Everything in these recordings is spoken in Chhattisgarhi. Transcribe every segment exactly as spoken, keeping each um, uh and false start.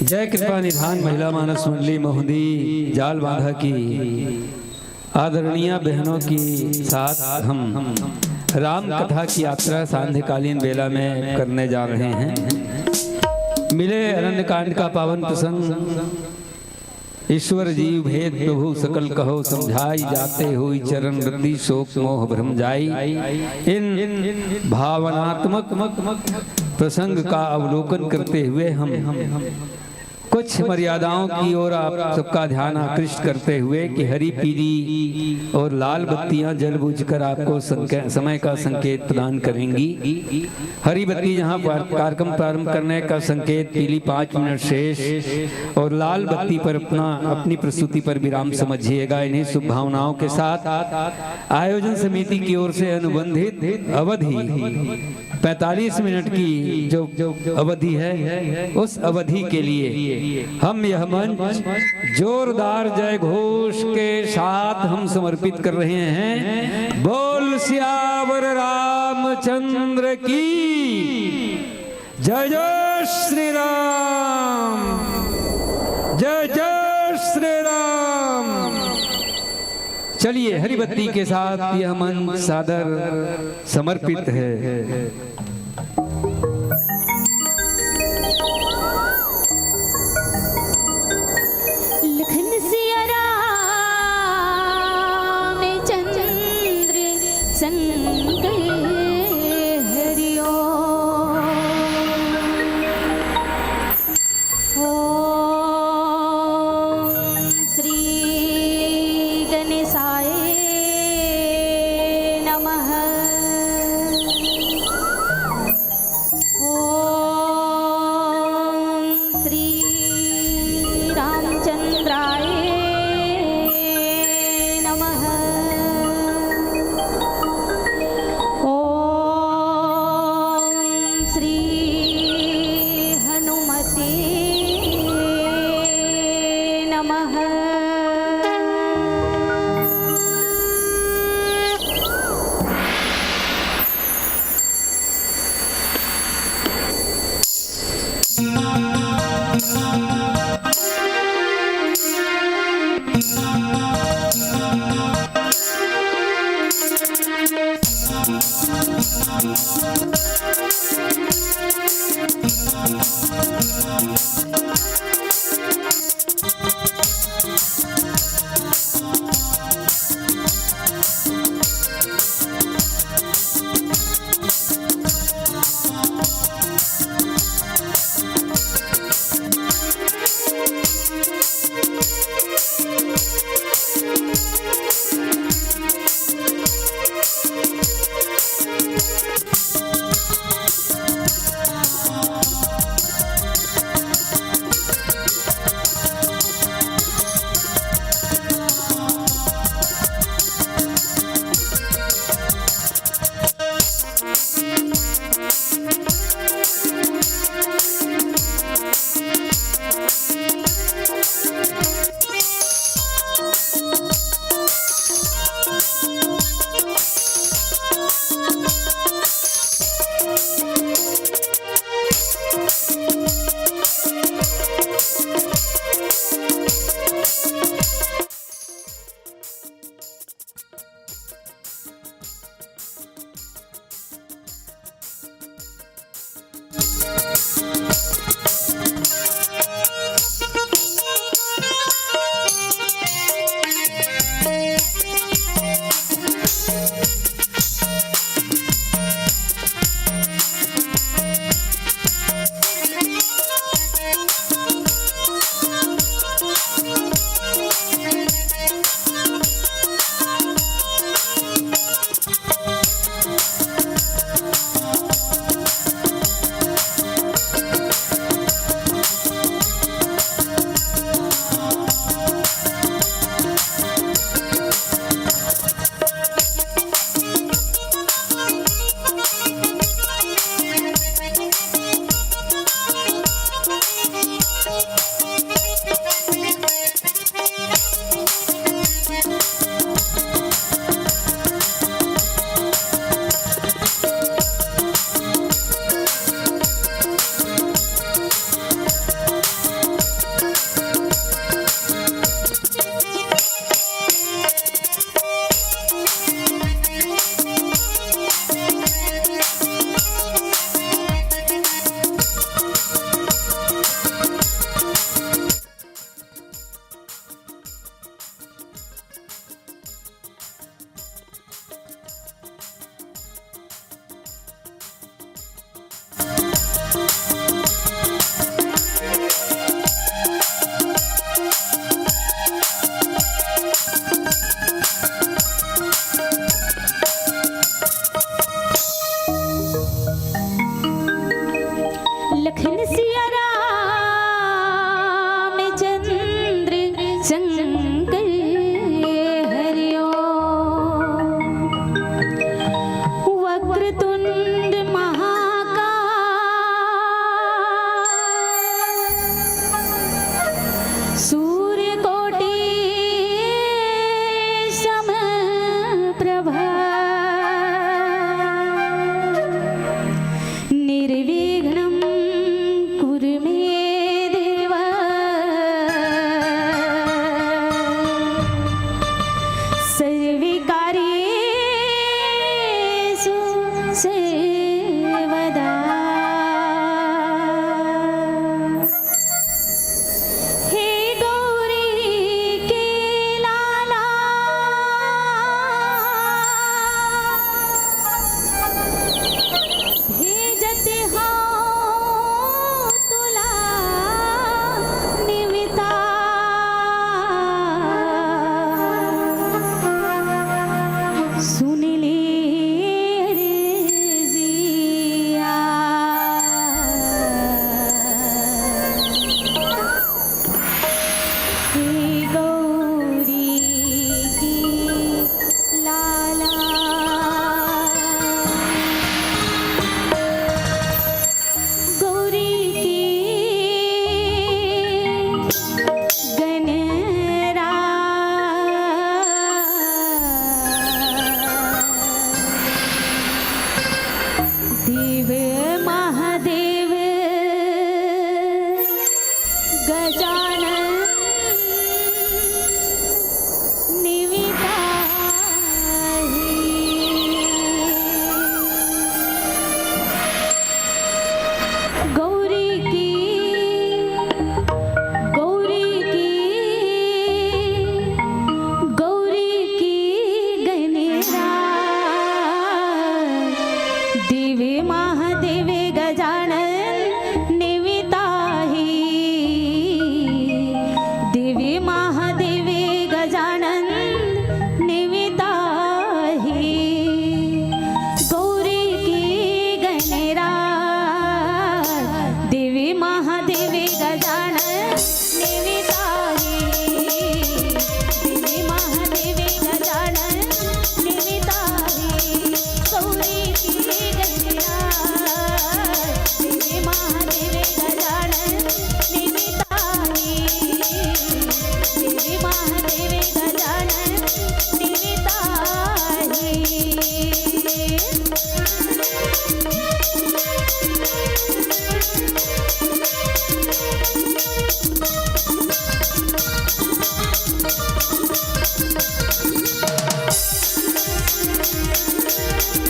जय कृपा निधान महिला मानस मंडली मोहदी जाल बांधा की आदरणीय बहनों के साथ हम राम कथा की यात्रा सांध्यकालीन बेला में करने जा रहे हैं। मिले अरण्य कांड का पावन प्रसंग। ईश्वर जीव भेद प्रभु सकल कहो समझाई, जाते हुई चरण रति शोक मोह भ्रम जाई। इन भावनात्मक प्रसंग का अवलोकन करते हुए हम कुछ मर्यादाओं की ओर आप सबका ध्यान आकृष्ट करते हुए कि हरी पीली और लाल बत्तियां जल बूझकर आपको संके-, समय का संकेत प्रदान करेंगी। हरी बत्ती जहां पार-, कार्यक्रम प्रारंभ करने का संकेत, पीली पाँच मिनट शेष और लाल बत्ती पर अपना, अपनी प्रस्तुति पर विराम समझिएगा। इन्हीं शुभ भावनाओं के साथ आयोजन समिति की ओर से अनुबंधित अवधि पैंतालीस मिनट की जो अवधि है, उस अवधि के लिए हम यह मंच जोरदार जय घोष के साथ हम समर्पित कर रहे हैं। बोल सियावर रामचंद्र की जय। जय श्री राम, जय जय श्री राम। चलिए, हरी बत्ती के साथ यह मंच सादर समर्पित है। लखन सिया राम चंद्र संकल हरिओ। ओम श्री गणेशाय नमः। ओम श्री रामचंद्राय नमः। ओम श्री हनुमते नमः। गजानन निमिताहि। गौरी की, गौरी की, गौरी की गणेरा। देवे महादेवे गजानन निमिताहि। देवे महादेवे गजानन निमिताहि। गौरी की गणेरा। देवे महादेवे गजानन निमिताहि। देवे महादेवे गजानन निमिताहि। गौरी की गणेरा। देवे महादेवे गजानन निमिताहि। देवे महादेवे गजानन निमिताहि।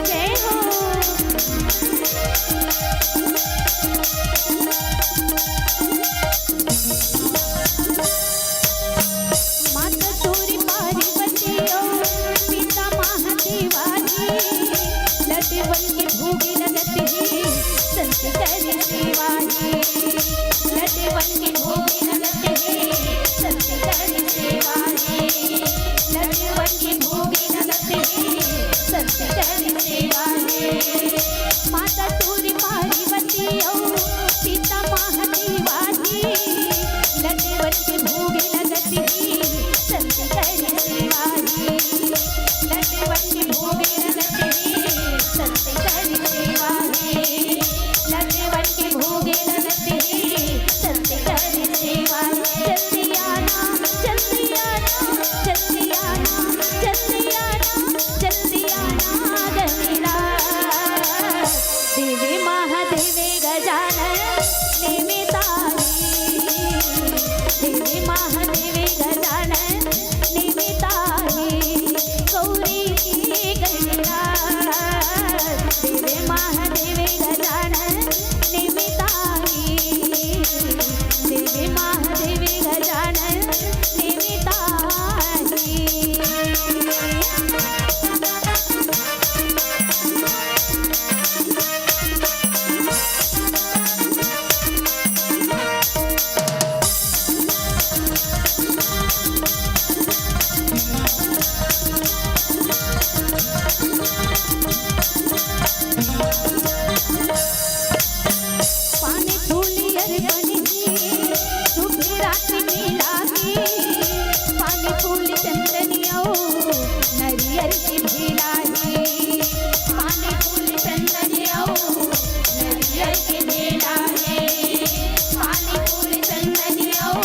जय हो। माता तोरी पार्वती अउ पिता महादेवा जी, लड्डूवन के भोग लगत हे, संत करी सेवा हे। लड्डूवन के भोग लगत हे, संत करी सेवा हे। लड्डूवन के भोग लगत हे, संत करी सेवा हे। माता तोरी पार्वती अउ पिता महादेवा जी, लड्डूवन के भोग लगत हे, संत करी सेवा हे। लड्डूवन के भोग लगत हे, संत करी सेवा हे। लड्डूवन के भोग लगत हे, संत करी सेवा हे। जल्दी आना, जल्दी आना, जल्दी आना, जल्दी आना, जल्दी आना गणेरा। देवे महादेवे गजानन निमिताहि। देवे महादेवे गजानन निमिताहि। गौरी की गणेरा। देवे महादेवे गजानन निमिताहि। देवे महादेवे गजानन निमिताहि। पानी फूल अरपन हे, शुभ रात मिला हे। पानी फूल चंदन अउ नरियर के भेला हे। पानी फूल चंदन अउ नरियर के भेला हे। पानी फूल चंदन अउ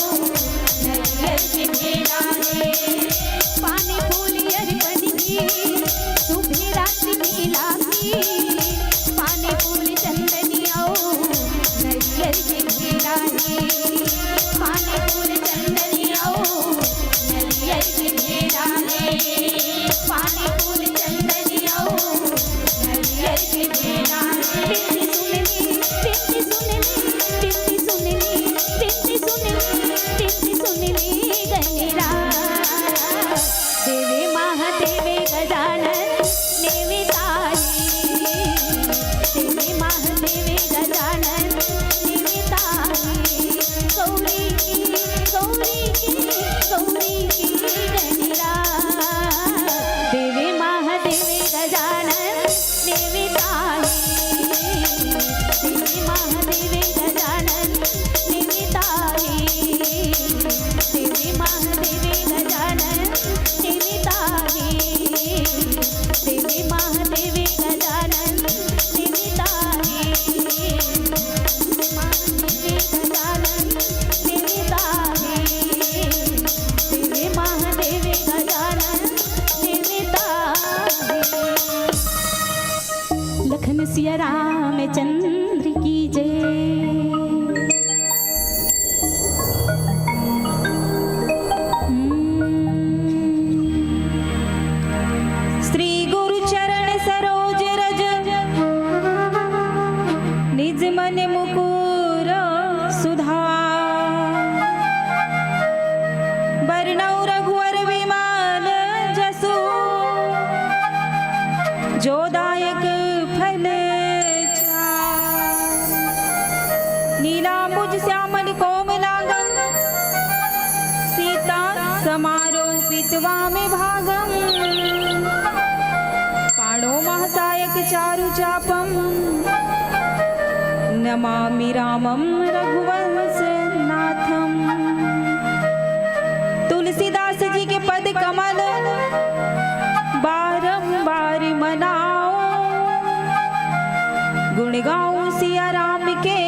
नरियर के भेला हे। पानी फूल अरपन हे, शुभ रात मिला हे। पानी फूल चंदन अउ नरियर के भेला हे। पानी फूल चंदन अउ नरियर के भेला हे। पानी फूल चंदन अउ नरियर के भेला हे। बिनती सुन ले, बिनती सुन ले, बिनती सुन ले, बिनती सुन ले, बिनती सुन ले गणेरा। देवे महादेवे गजानन निमिताहि। देवे महादेवे गजानन निमिताहि। गौरी की, गौरी समारोपित्वा मे भागम्। पाणौ महासायकचारुचापम्। नमामि रामं रघुवंशनाथम्। तुलसीदास जी के पद कमल बारंबार मनाओ। गुण गाऊं सिया राम के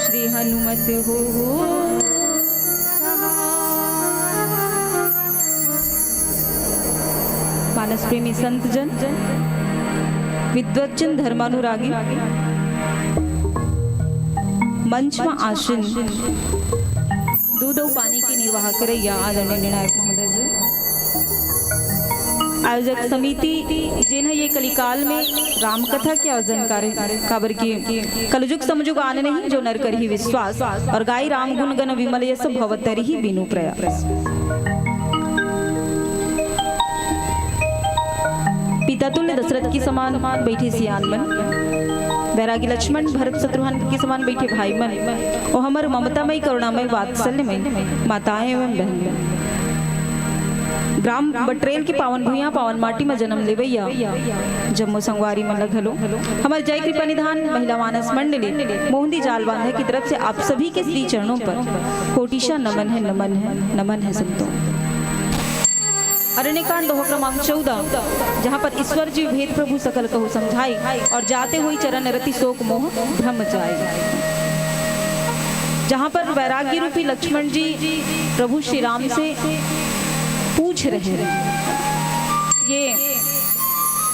श्री हनुमत हो। मानस प्रेमी संत जन, विद्वत जन, धर्मानुरागी, मंच में आसीन दूध अउ पानी के निर्वाह करइया आदरणीय निर्णायक महोदय जी, आयोजक समिति, जेन ह ये कलिकाल में रामकथा के आयोजन करे, काबर के कलजुग समजुग आन नहीं, जो नर करही विश्वास, और गाई राम गुण गण विमल यश भव तरही बिनु प्रयास। पिता तुल्य दशरथ के समान बैठे सियान मन, बैरागी लक्ष्मण भरत शत्रुघ्न के समान बैठे भाई मन, ओ हमर ममतामय करुणामय वात्सल्यमय माताएं एवं बहन मन। ग्राम बटरेल के पावन भुइयां, पावन माटी म जन्म लेवैया जम्मो संगवारी मन ल घलो हमर जय कृपा निधान महिला मानस मंडली मोहंदी जाल बांधा की तरफ से आप सभी के श्री चरणों पर कोटिशा नमन है, नमन है, नमन है संतों। अरण्यकांड दोहा क्रमांक चौदह, जहाँ पर ईश्वर जीव भेद प्रभु सकल कहु समझाई, और जाते हुई चरण रति शोक मोह भ्रम जाए, जहाँ पर वैराग्य रूपी लक्ष्मण जी प्रभु श्री राम से पूछ रहे हैं, ये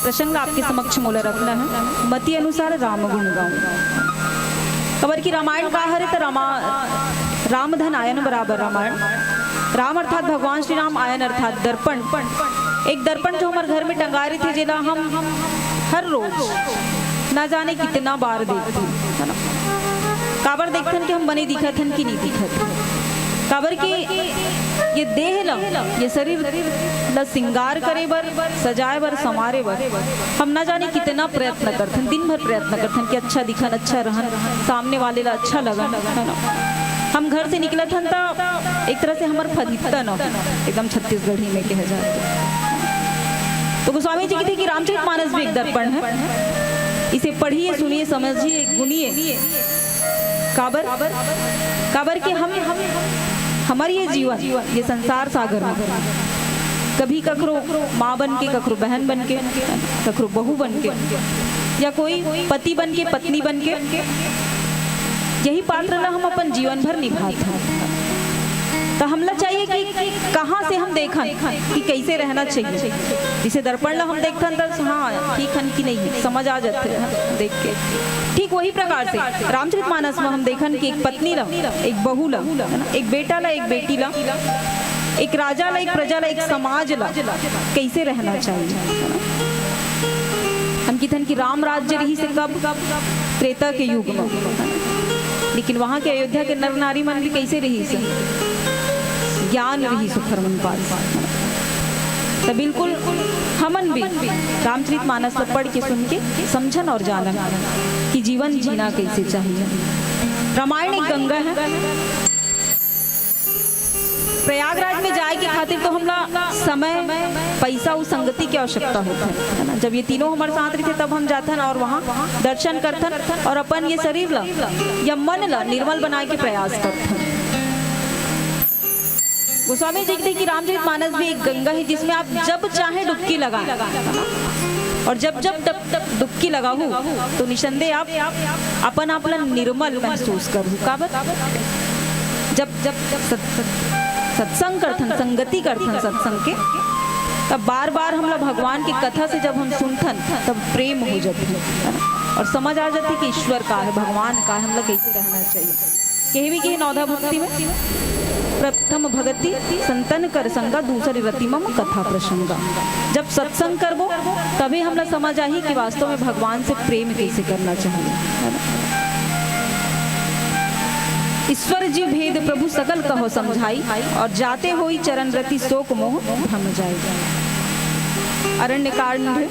प्रसंग आपके समक्ष मोला रखना है। मति अनुसार राम गुण गाऊं। काबर कि रामायण का हरे त रामा-, राम धन आयन बराबर रामायण। राम अर्थात भगवान श्री राम, आयन अर्थात दर्पण। एक दर्पण जो हमर घर में टंगाए रहिथे, जेला हम हर रोज ना जाने कितना बार देखथन, है ना? काबर देखथन कि हम बने दिखत हन कि नहीं दिखत हन। काबर कि ये देह ला, ये शरीर ला सिंगार करे बर, सजाए बर, संवारे बर हम ना जाने कितना प्रयत्न करथन, दिन भर प्रयत्न करथन कि अच्छा दिखन, अच्छा रहन, सामने वाले ला अच्छा लगन, है ना? हम घर से निकलत हन त एक तरह से हमर फदित्ता न हो, एकदम छत्तीसगढ़ी में कहे जाए तो। तो गोस्वामी जी कहथे कि रामचरित मानस भी एक दर्पण है, इसे पढ़िए, सुनिए, समझिए, गुनिए। काबर, काबर कि हम, हम, हमर ये जीवन, ये संसार सागर में कभी कखरो माँ बन के, कखरो बहन बन के, कखरो बहू बन के, या कोई पति बन के, पत्नी बन के, यही पात्र ला हम अपन जीवन भर निभात हन। त हमला चाहिए कि कहाँ से हम देखन कि कैसे रहना चाहिए। जैसे दर्पण ला हम देखथन त हाँ, ठीक हन कि नहीं, समझ आ जाथे देख के। ठीक वही प्रकार से रामचरित मानस में हम देखन कि एक पत्नी ला, एक बहू ला, है ना, एक बेटा ला, एक बेटी ला, एक राजा ला, एक प्रजा ला, एक समाज ला कैसे रहना चाहिए, है ना? हम किथन कि राम राज्य रहिस कब? त्रेता के युग में। लेकिन वहाँ के अयोध्या के नर नारी मन भी कैसे रहिस? ज्ञान रहिस ओखर मन पास। त बिल्कुल हमन भी रामचरित मानस ला पढ़ के, सुन के समझन और जानन कि जीवन जीना कैसे चाहिए। रामायण एक गंगा है। प्रयागराज में जाए के खातिर तो हमला समय, पैसा अउ संगति के आवश्यकता होथे, है ना? जब ये तीनों हमर साथ रहिथे तब हम जाथन और वहाँ दर्शन करथन और अपन ये शरीर ला या मन ला निर्मल बनाए के प्रयास करथन। गोस्वामी जी कहते हैं कि रामचरित मानस भी एक गंगा है जिसमें आप जब चाहे डुबकी लगाएं, और जब जब डब-, डब-, डुबकी लगाहू तो निसंदेह आप अपन आप ला निर्मल महसूस करू। काबर? जब जब सत-, सत-, सत्संग करथन, संगति करथन सत्संग के, तब बार बार हमला भगवान के कथा से जब हम सुनथन तब प्रेम हो जाथे, है ना? और समझ आ जाथे कि ईश्वर का है, भगवान का है, हमला कैसे रहना चाहिए। केहे भी कि नवधा भक्ति में प्रथम भगति संतन कर संगा, दूसरी रति मम कथा प्रसंगा। जब सत्संग करबो तभी हमला समझ आही कि वास्तव में भगवान से प्रेम कैसे करना चाहिए, है ना? ईश्वर जीव भेद प्रभु सकल कहो समझाई, और जाते होई चरण रति शोक मोह भ्रम जाई। अरण्य कांड है,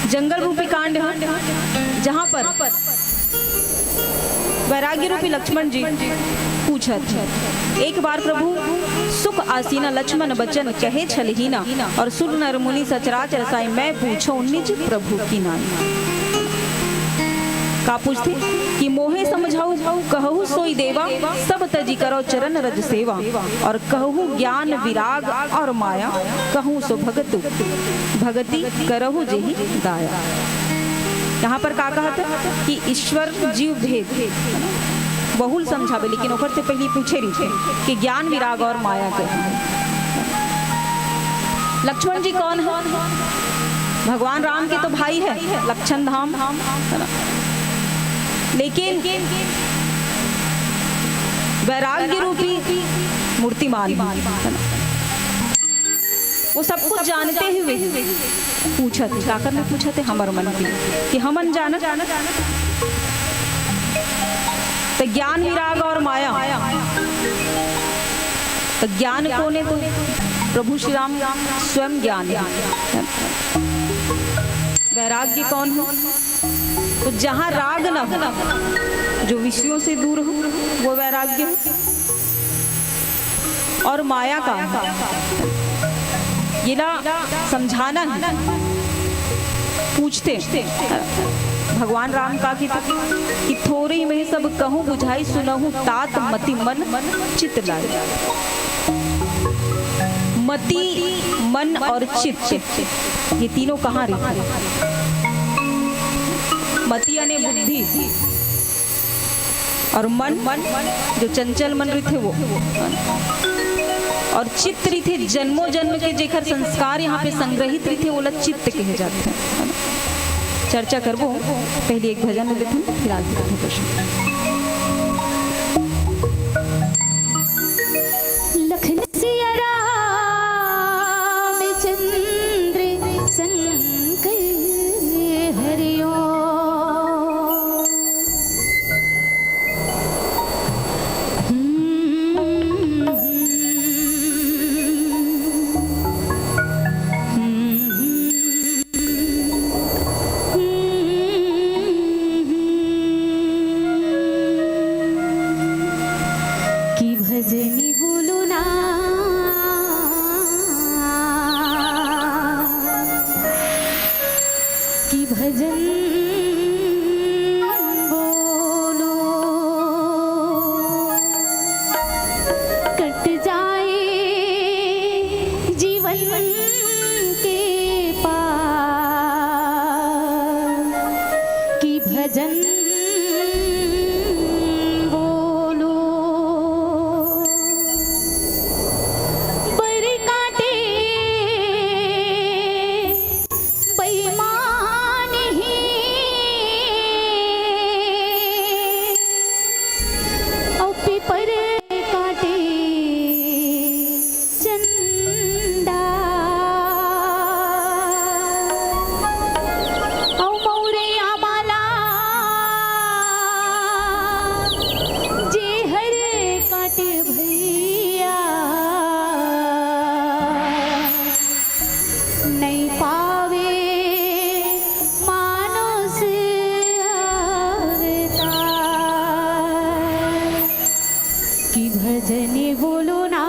जंगल रूपी कांड है, जहाँ पर वैराग्य रूपी लक्ष्मण जी पूछत हे, एक बार प्रभु सुख आसीना लक्ष्मण बचन कहे छलहीना, और सुर नर मुनि सचराचर साई मैं पूछो निज प्रभु की नाई। का पूछथे कि मोहे समझाऊ कहू सोई देवा, सब तजी करो चरण रज सेवा, और कहू ज्ञान विराग और माया, कहू सो भगतु भगति करहु जेहि दाया। यहाँ पर का कहत हे कि ईश्वर जीव भेद बहुल समझावे, लेकिन ओकर से पहले पूछे रहिथे कि ज्ञान विराग और माया के। लक्ष्मण जी कौन हे? भगवान राम के तो भाई हे, लक्षण धाम, है ना? लेकिन वैराग्य रूपी मूर्तिमान, है ना? वो सब कुछ जानते हुए पूछत हे, काकर में पूछत हे, हमर मन के, कि हमन जानत त ज्ञान विराग और माया, त ज्ञान कोन हे? तो प्रभु श्री राम स्वयं ज्ञान हे। वैराग्य कौन हे? तो जहाँ राग न हो, जो विषयों से दूर हो, वो वैराग्य हो। और माया का हे, ये ला समझाना हे। पूछथे भगवान राम का कि, कि थोरही में सब कहूँ बुझाई, सुनहु तात मति मन चित लाई। मति, मन और चित्त, ये तीनों कहाँ रहिथे? मति यानी बुद्धि, और मन, जो चंचल मन रहिथे वो, और चित्त रहिथे जन्मों जन्म के जेकर संस्कार यहाँ पे संग्रहित रहिथे, ओला चित्त कहे जाथे। चर्चा करबो, पहले एक भजन ले लेथन, फिर आगे करबो प्रश्न। लखन सिया राम चंद्र शंकर हरिओ। कि भजनी बोलो ना, कि भजन बोलो, कट जाए जीवन के पार, कि भजन बोलो। बर काटे बेईमान ही, अउ पीपर काटे चंदा, अउ मौरैया माला जेहर काटे भैया, नइ पावे मानुष अवतार। कि भजन बोलो ना,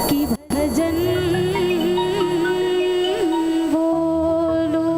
कि भजन बोलो।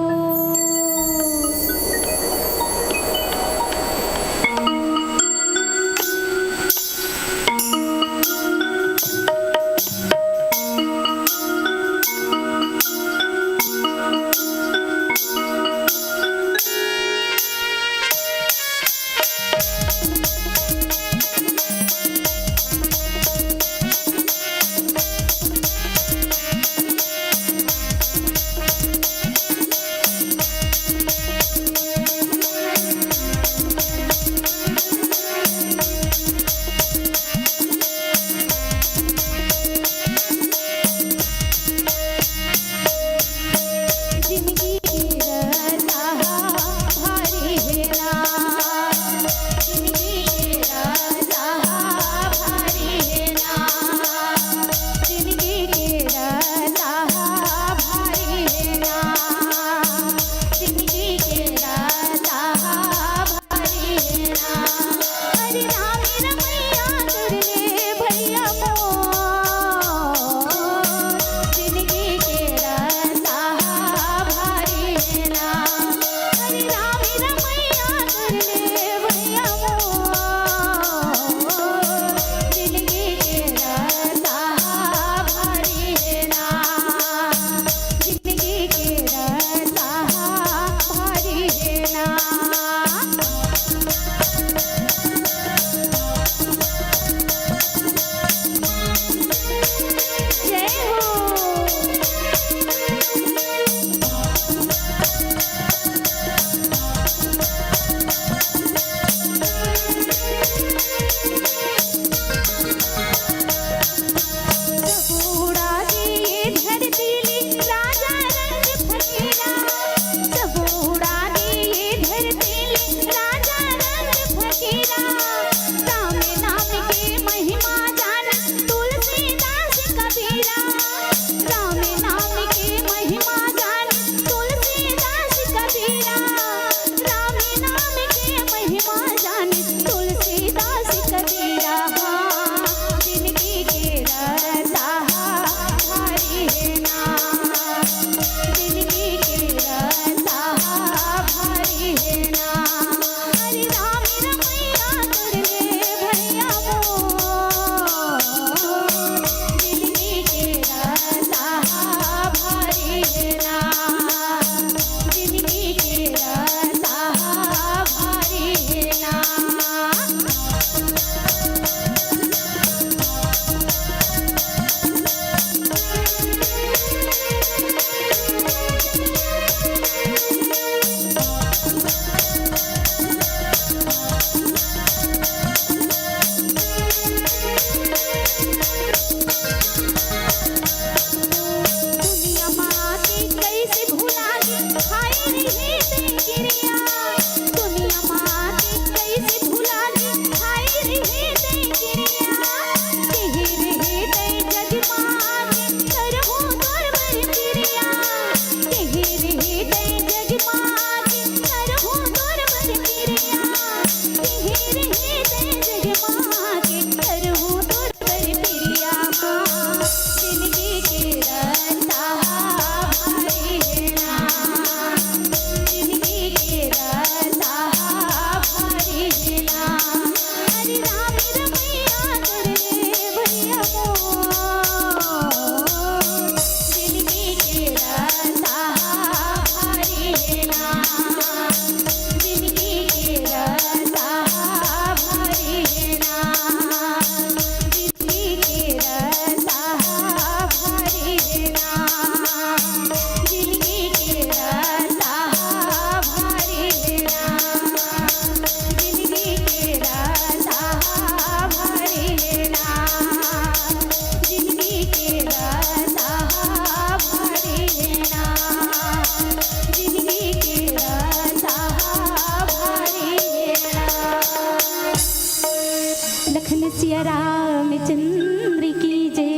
रामचंद्र की जय।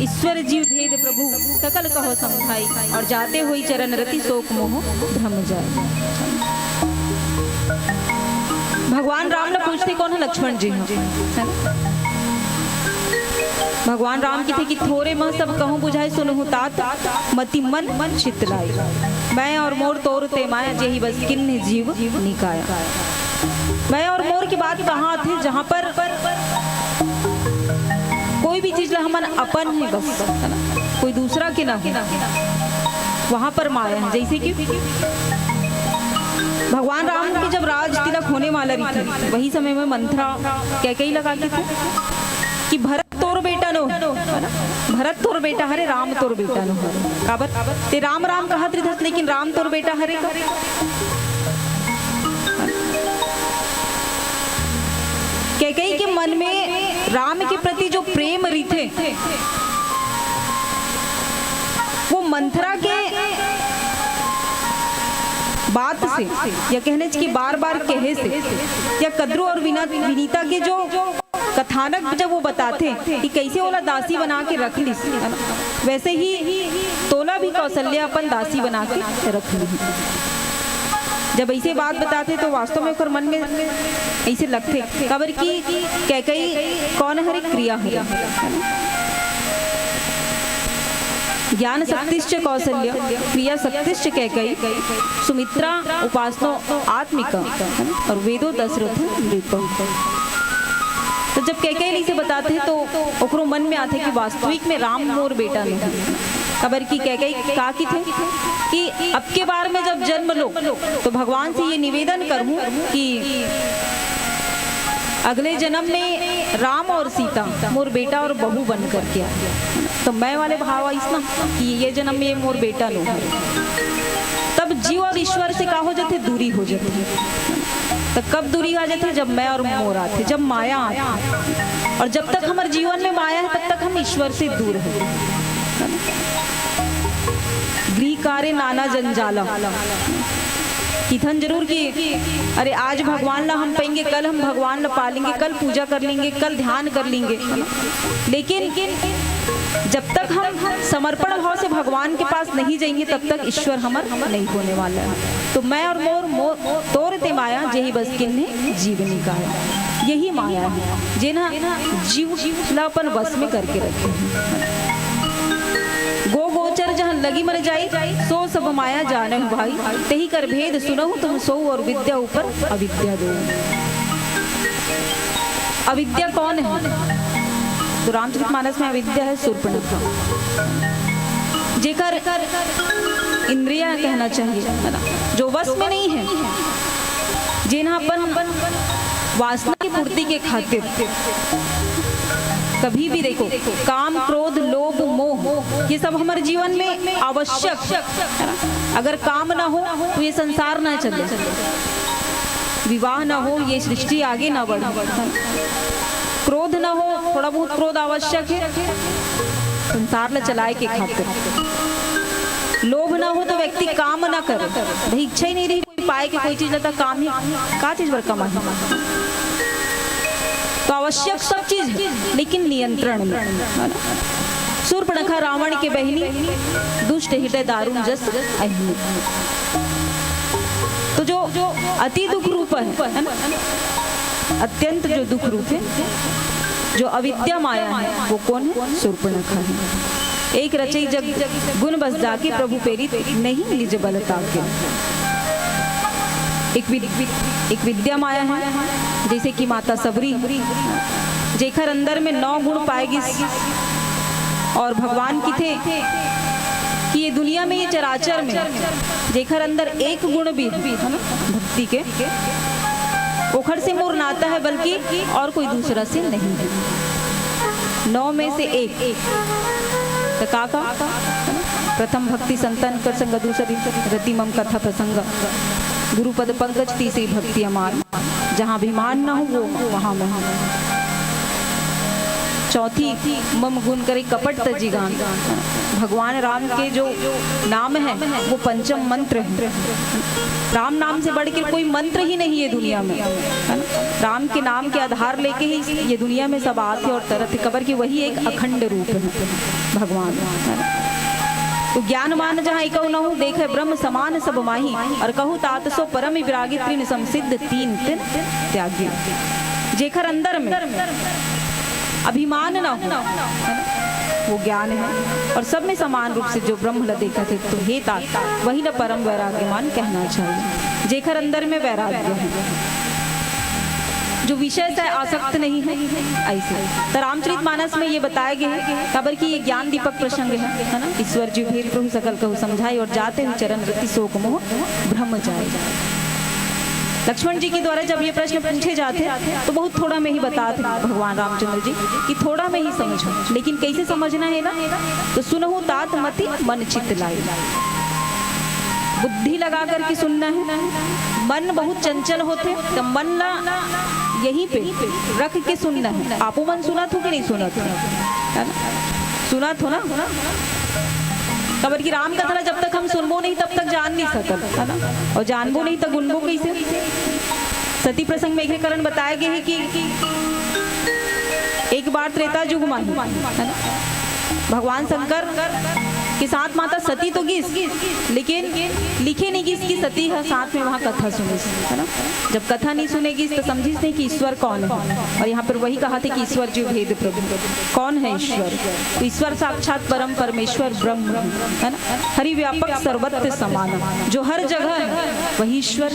ईश्वर जीव भेद प्रभु सकल कहो समझाई, और जाते होई चरण रति शोक मोह भ्रम जाए। भगवान राम ला पूछथे कोन ह? लक्ष्मण जी ह, है ना? भगवान राम कथे कि थोरे मह सब कहूँ बुझाय, सुनहु तात मति मन चित लाय। मैं और मोर तोर ते माया, जेहि बस किन्ह जीव निकाया। मैं और मोर की बात कहाँ आथे, जहाँ पर कोई भी चीज ला हमन अपन हे बस, है ना, कोई दूसरा के ना हो, वहां पर माया है। जैसे कि भगवान राम के जब राज तिलक होने वाला रहिथे, वही समय में मंथरा कैकेयी ला कथे कि भरत तोर बेटा नो, है ना? भरत तोर बेटा हरे, राम तोर बेटा नो हरे। काबर ते राम राम कहत रहिथस, लेकिन राम तोर बेटा हरे का? कैकेयी के मन में राम के प्रति जो प्रेम रहिथे, वो मंथरा के बात से, या कहने कि बार-बार कहे से, या कद्रू और विना-, विनीता के जो कथानक जब वो बताथे कि कैसे ओला दासी बना के रख लिस, है ना? वैसे ही तोला भी कौशल्या अपन दासी बना के रख ली। जब ऐसे बात बताथे तो वास्तव में ओकर मन में ऐसे लगथे, काबर कि कैकेयी कौन हरे? क्रिया हरे, है ना? ज्ञान शक्तिश्च कौशल्य, क्रिया शक्तिश्च कैकेयी, सुमित्रा उपासनो आत्मिका, है ना? और वेदो दशरथ नृप। तो जब कैकेयी से बताथे तो ओकरो मन में आथे कि वास्तविक में राम मोर बेटा नहीं। काबर कि कैकेयी का कथे कि अब के बार में जब जन्म लो तो भगवान से ये निवेदन करहूँ कि अगले जन्म में राम और सीता मोर बेटा और बहू बन करके आए। तो मैं वाले भाव आइस ना कि ये जन्म में मोर बेटा नो हरे। तब जीव और ईश्वर से का हो जाथे? दूरी हो जाथे। तो कब दूरी आ जाथे? जब मैं और मोर आथे, जब माया आथे। और जब तक हमर जीवन में माया है, तब तक हम ईश्वर से दूर हैं। गृह कार्य नाना जंजाला। किथन जरूर कि अरे आज भगवान ला हम पाएंगे, कल हम भगवान ला पा लेंगे, कल पूजा कर लेंगे, कल ध्यान कर लेंगे, लेकिन जब तक हम समर्पण भाव से भगवान के पास नहीं जाएंगे, तब तक ईश्वर हमर नहीं होने वाला है। तो मैं और मोर, मोर तोर ते माया, जेहि बस किन्हे जीव निकाया। यही माया है, जेन ह जीव ला अपन वश में करके रखे है। गो गोचर जहाँ लगी मर जाई, सो सब माया जानहु भाई। तेहि कर भेद सुनहु तुम सोऊ, और विद्या ऊपर अविद्या दो। अविद्या कौन है? तो रामचरितमानस में अविद्या है शूर्पणखा, जेकर इंद्रिया कहना चाहिए, है ना, जो वश में नहीं है, जेन ह अपन वासना की पूर्ति के खातिर कभी भी देखो, काम, क्रोध, लोभ, मोह, ये सब हमारे जीवन में आवश्यक है ना? अगर काम ना हो तो ये संसार ना चले, विवाह ना हो ये सृष्टि आगे ना बढ़े, क्रोध ना हो, थोड़ा बहुत क्रोध आवश्यक है संसार ला चलाए के खातिर, लोभ ना हो तो व्यक्ति काम ना करे, भाई इच्छा ही नहीं रही पाए के कोई चीज ला, त काम ही का चीज बर कमाही। तो आवश्यक सब चीज है, लेकिन नियंत्रण में, है ना? शूर्पणखा रावण के बहिनी, दुष्ट हृदय दारुण जस अहिनी। तो जो अति दुख रूप है, है ना, अत्यंत जो दुख रूप है, जो अविद्या माया है, वो कौन है? शूर्पणखा है। एक रचई जग गुण बस जाके, प्रभु प्रेरित नहीं निज बल ताके। एक विद-, एक विद्या माया है, जैसे कि माता सबरी, जेखर अंदर में नौ गुण पाए गिस और भगवान कथे कि ये दुनिया में, ये चराचर में जेखर अंदर एक गुण भी है ना भक्ति के, ओखर से मोर नाता है, बल्कि और कोई दूसरा से नहीं है। नौ में से एक। तो का का? प्रथम भक्ति संतन कर संग, दूसरी रति मम कथा प्रसंग, गुरुपद पंकज तीसरी भक्ति अमान, जहाँ अभिमान न हो वो वहाँ मैं हूँ। चौथी मम गुण करे कपट तजि गान। भगवान राम के जो नाम है, वो पंचम मंत्र है। राम नाम से बढ़कर कोई मंत्र ही नहीं है दुनिया में, है ना? राम के नाम के आधार लेके ही ये दुनिया में सब आते और तरत है, काबर कि वही एक अखंड रूप है भगवान, है ना? तो ज्ञान मान जहाँ एकउ नहु, देखे ब्रह्म समान सब माही, और कहु तात सो परम विरागी, तृण सम सिद्ध तीन तिन त्यागी। जेखर अंदर में अभिमान ना हो, है ना? वो ज्ञान है। और सब में समान रूप से जो ब्रह्म ला देखत हे, तो हे तात, वही ला परम वैराग्यवान कहना चाहिए, जेखर अंदर में वैराग्य है, जो विषय से आसक्त नहीं है। ऐसे तो रामचरित मानस में ये बताया गया है, काबर कि ये ज्ञान दीपक प्रसंग है, है ना? ईश्वर जीव भेद प्रभु सकल कहु समझाए, और जाते ही चरण रति शोक मोह भ्रम जाए। लक्ष्मण जी के द्वारा जब ये प्रश्न पूछे जाते, तो बहुत थोड़ा में ही बताते भगवान रामचंद्र जी कि थोड़ा में ही समझो, लेकिन कैसे समझना है ना? तो सुनहु तात मति मन चित लाई, बुद्धि लगा करके सुनना है। मन बहुत चंचल होते, तो मन ला यहीं पे रख के सुनना है। आपो मन सुनत हो कि नहीं सुनत हो, है ना? सुनत हो ना? काबर कि राम कथा ला जब तक हम सुनबो नहीं, तब तक जान नहीं सकत, है ना? और जानबो नहीं, तब गुनबो कैसे? सती प्रसंग में एक कारण बताया गया है कि एक बार त्रेता युग में ही, है ना, भगवान शंकर के साथ माता सती तो गिस, लेकिन लिखे नहीं गिस कि सती ह साथ में वहाँ कथा सुनिस, है ना? जब कथा नहीं सुने गिस, तो समझिस नहीं कि ईश्वर कौन है। और यहाँ पर वही कहा थे कि ईश्वर जीव भेद प्रभु, कौन है ईश्वर? तो ईश्वर साक्षात परम परमेश्वर ब्रह्म है, है ना? हरि व्यापक सर्वत्र समान, जो हर जगह है, वही ईश्वर।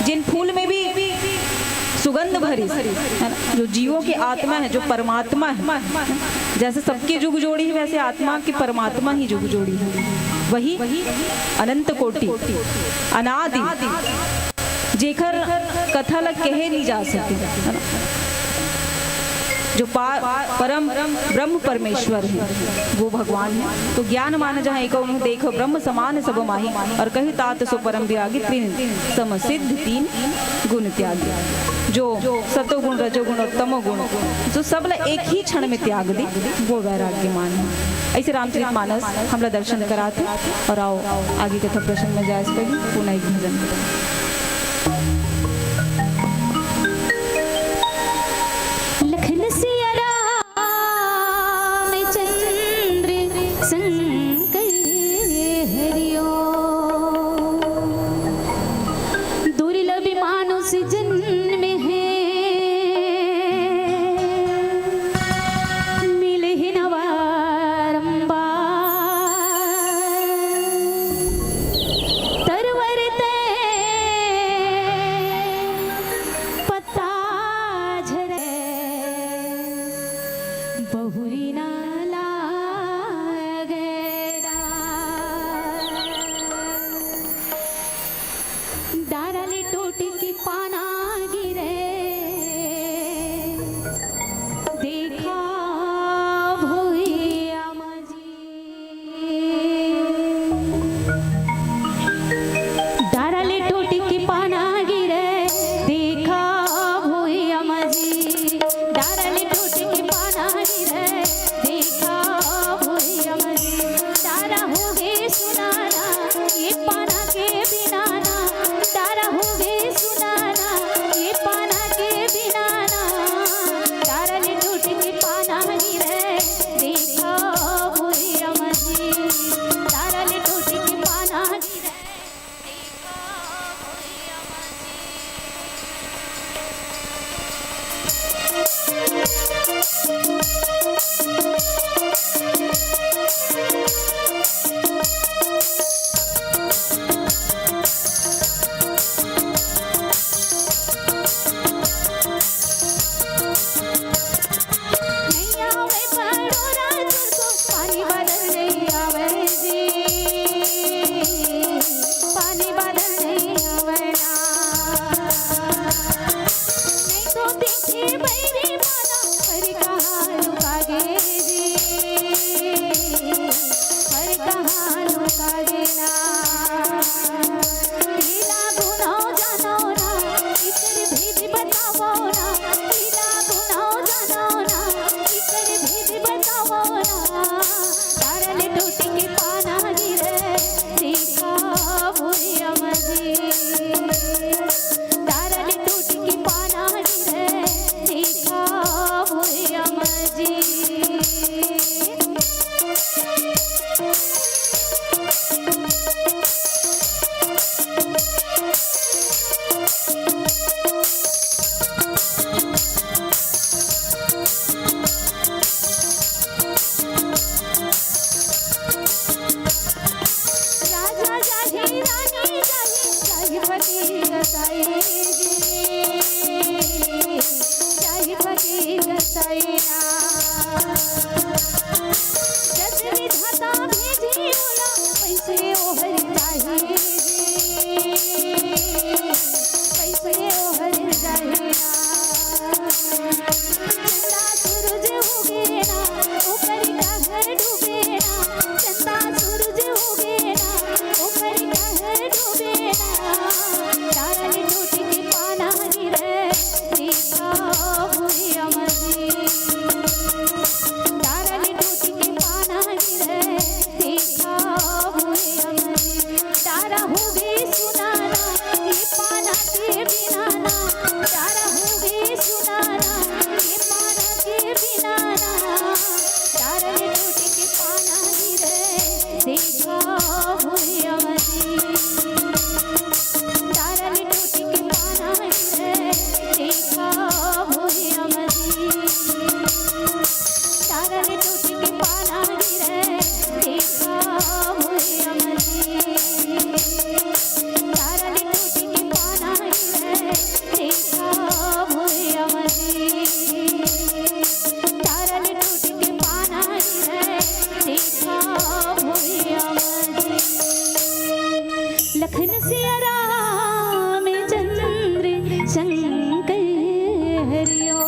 जिन फूल में भी सुगंध भरी, है ना, जो जीवों की आत्मा है, जो परमात्मा है, जैसे सबके जुग जोड़ी है, वैसे आत्मा की परमात्मा ही जुग जोड़ी है। वही अनंत कोटि, अनादि, जेखर कथा ला कहे नहीं जा सके, है ना? जो पा-, परम ब्रह्म परमेश्वर है, वो भगवान है। तो ज्ञान मान जहाँ एक उन्हें देखो, ब्रह्म समान सब माही, और कही तात सो परम विरागी, तृण सम सिद्ध तीन गुण त्यागी। जो सतोगुण, रजोगुण और तमोगुण, जो सब ला एक ही क्षण में त्याग दी, वो वैराग्यमान है। ऐसे रामचरित मानस हमला दर्शन कराते। और आओ, आगे कथा प्रसंग में जाए से पहले पुनः एक भजन। लखन सिया राम चंद्र संकट हरियो, दुर्लभ मानुष जन्म है, मिलहि न बारंबार। तरवर तै पत्ता झरे, बहुरी ना लागे डार। डारा ले टूट के पाना गिरे, देखा भुइया मजी। डारा ले टूट के पाना गिरे, देखा भुइया मजी। डारा ले टूट के पाना गिरे, देखा भुइया मजी। डारा होगे सुनाना, ये पाना के बिनाना। डारा होगे सुनाना, ये पाना चाहे फकीर सैना, जस विधाता भेजे ओला, वैसे ओहर जाही, वैसे ओहर जाही। चंदा सूरज उगे ना, ओकर कहर डूबे ना। चंदा सूरज उगे ना, ओकर कहर डूबे ना। तारा ले टूट के पाना गिरे, देखा भुइयां मजी। तारा ले टूट के पाना गिरे, देखा भुइयां मजी। तारा होगे सुनाना, ये पाना के बिनाना। तारा होगे सुनाना, ये पाना के बिनाना। तारा ले टूट के पाना गिरे, देखा भुइयां मजी। तारा ले टूट के पाना गिरे, देखा भुइयां मजी। तारा ले टूट के पाना गिरे, देखा भुइयां मजी। तारा ले टूट के पाना गिरे, देखा भुइयां मजी। तारा ले टूट के पाना गिरे, देखा भुइयां मजी। लखन सिया राम चंद्र शंकर हरिओ।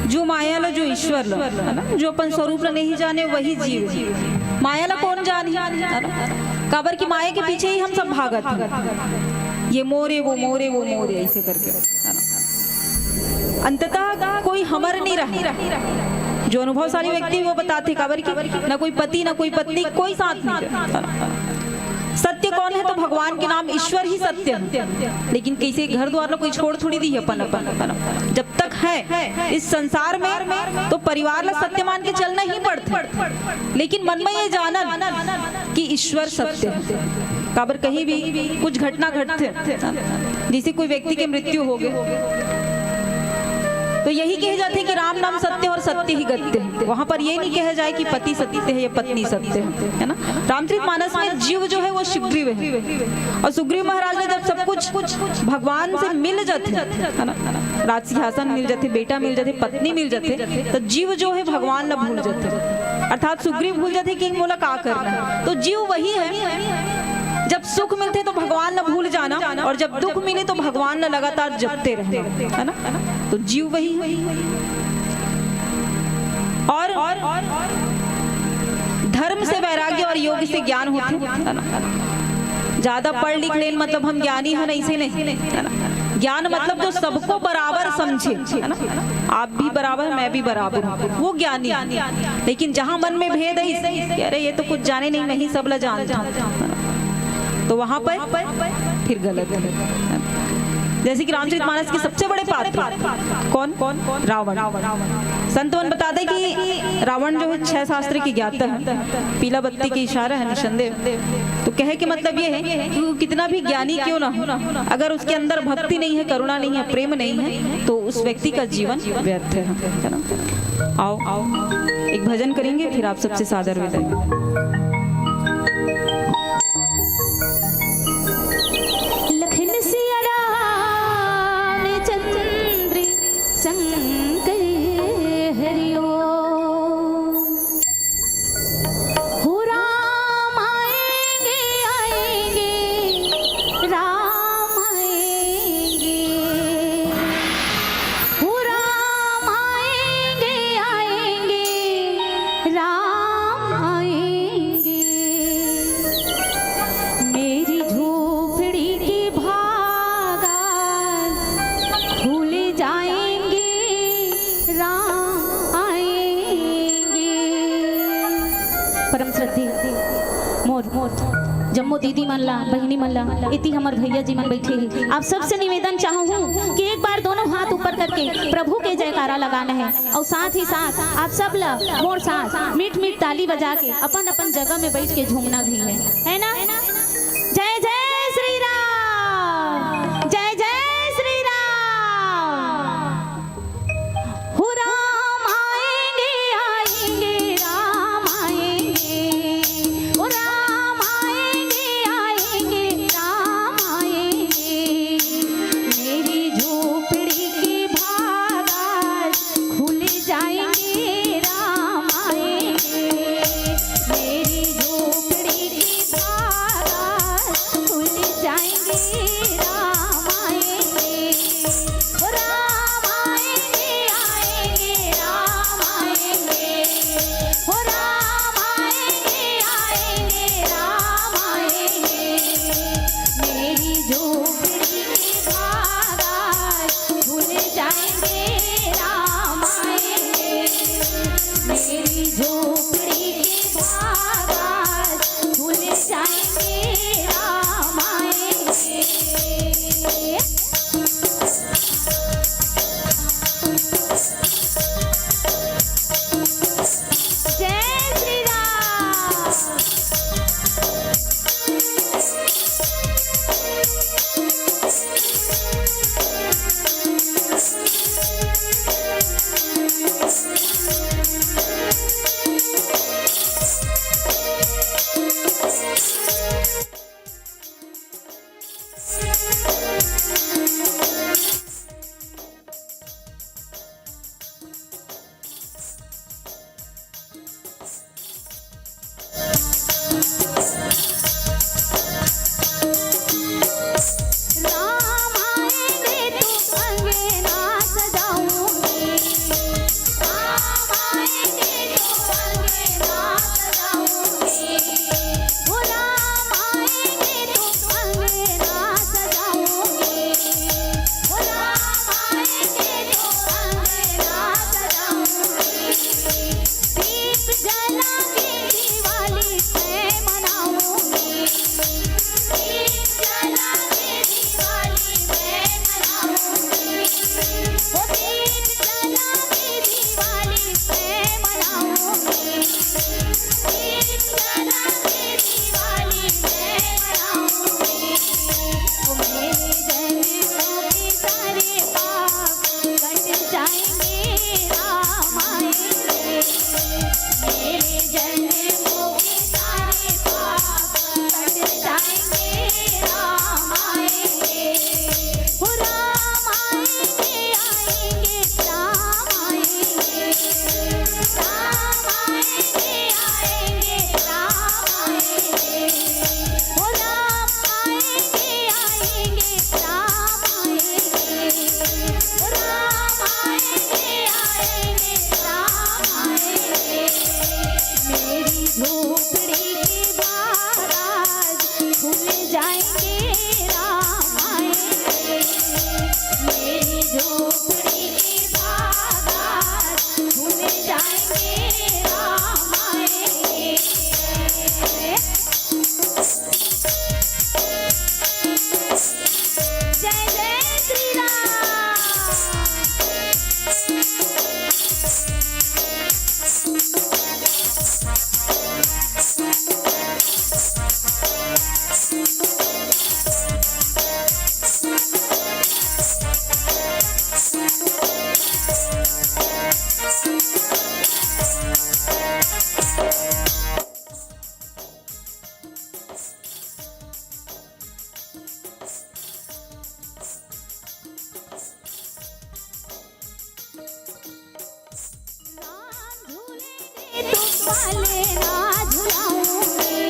जो माया ला, जो ईश्वर ला, है ना, जो अपन स्वरूप ला नहीं जाने, वही जीव हे। माया ला कौन जानही, है ना? काबर कि माया के पीछे ही हम सब भागत हन। ये मोरे, वो मोरे, वो मोरे, ऐसे करके, है ना? अंततः कोई हमर नहीं रहा। जो अनुभवशाली व्यक्ति वो बताथे, काबर कि ना कोई पति, ना कोई पत्नी, कोई साथ नहीं रहा। सत्य कौन है? तो भगवान के नाम, ईश्वर ही सत्य है। लेकिन कैसे घर द्वार ला कोई छोड़ थोड़ी दी अपन, अपन, अपन। जब तक है इस संसार में तो परिवार ला सत्य मान के चलना ही पड़थे। लेकिन मन में ये जानन कि ईश्वर सत्य है। काबर कहीं भी कुछ घटना घटथे, जैसे कोई व्यक्ति के मृत्यु हो गए, तो यही कहे जाथे कि राम नाम सत्य और सत्य ही गत्य है। वहां पर ये नहीं कहा जाए कि पति सत्य है या पत्नी सत्य है, है ना? रामचरित मानस में जीव जो है वो सुग्रीव है, और सुग्रीव महाराज ने जब सब कुछ भगवान से मिल जाथे, है ना, राज सिंहासन मिल जाथे, बेटा मिल जाथे, पत्नी मिल जाथे, तो जीव जो है भगवान ला भूल जाथे। अर्थात सुग्रीव भूल जाथे कि मोला का करना है। तो जीव वही है, जब सुख मिलथे तो भगवान ला भूल जाना, और जब दुख मिले तो भगवान ला लगातार जपते रहना, है ना? तो जीव वही है। और धर्म से वैराग्य और योग से ज्ञान होथे, है ना? ज्यादा पढ़ लिख लेन मतलब हम ज्ञानी हन, ऐसे नहीं, है ना? ज्ञान मतलब जो सबको बराबर समझे, है ना? आप भी बराबर, मैं भी बराबर हूँ, वो ज्ञानी है। लेकिन जहाँ मन में भेद है, कि अरे ये तो कुछ जाने नहीं, मैं ही सब ला जानता हूँ, तो वहां पर फिर गलत है। जैसे कि रामचरितमानस के सबसे बड़े पात्र कौन? रावण। संत मन बताथे कि रावण जो है छह शास्त्र के ज्ञाता है, पीला बत्ती के इशारा है, निसंदेह। तो कहे के मतलब ये है कि वो कितना भी ज्ञानी क्यों ना हो, अगर उसके अंदर भक्ति नहीं है, करुणा नहीं है, प्रेम नहीं है, तो उस व्यक्ति का जीवन व्यर्थ है, है ना? आओ, आओ, एक भजन करेंगे, फिर आप सबसे सादर विदाई। लखन सिया राम चंद्र शंकर हरिओ। हो राम आएंगे, आएंगे, राम आएंगे। हो राम आएंगे, आएंगे, राम आएंगे। मेरी झोपड़ी की भागाल खुल जाएंगी, राम आएंगे। परम श्रद्धेय मोर, मोर जम्मो दीदी मन ला, बहिनी मन ला, इति हमर भैया जी मन बैठे हे। आप सबसे निवेदन चाहूँ कि एक बार दोनों हाथ ऊपर करके प्रभु के जयकारा लगाना है, और साथ ही साथ आप सब ला मोर साथ मीठ मीठ ताली बजा के अपन अपन जगह में बैठ के झूमना भी है, है ना? जय जय श्री राम, जय जय श्री राम। हो राम आएंगे, आएंगे, राम आएंगे। मेरी झोपड़ी के भाग आज खुल जाएंगे, राम आएंगे। जय श्री राम। राम आएंगे तो अंगना सजाऊंगी। राम आएंगे तो अंगना सजाऊंगी। ओ राम आएंगे तो अंगना सजाऊंगी। ओ राम आएंगे तो अंगना सजाऊंगी। दीप जला के दिवाली मैं मनाऊंगी। दीप जला के दिवाली मैं मनाऊंगी। ओ दीप जला के दिवाली मैं मनाऊंगी। दीप जला के दिवाली मैं मनाऊंगी। ओ मेरे जन्मों के सारे पाप कट जाएंगे, राम आएंगे। मेरे जन्मों के सारे पाप कट जाएंगे, राम आएंगे। ओ राम आएंगे, आएंगे, राम आएंगे। राम आएंगे, आएंगे, राम आएंगे। ओ राम आएंगे, आएंगे, राम आएंगे। ओ राम आएंगे, आएंगे, राम आएंगे। मेरी झोपड़ी के बाहर आज खुल जाएंगे, राम आएंगे। मेरी झोपड़ी के बाहर खुल जाएंगे, राम आएंगे। जय जय श्री राम। राम झूले तुम वाले ना झुलाऊंगी।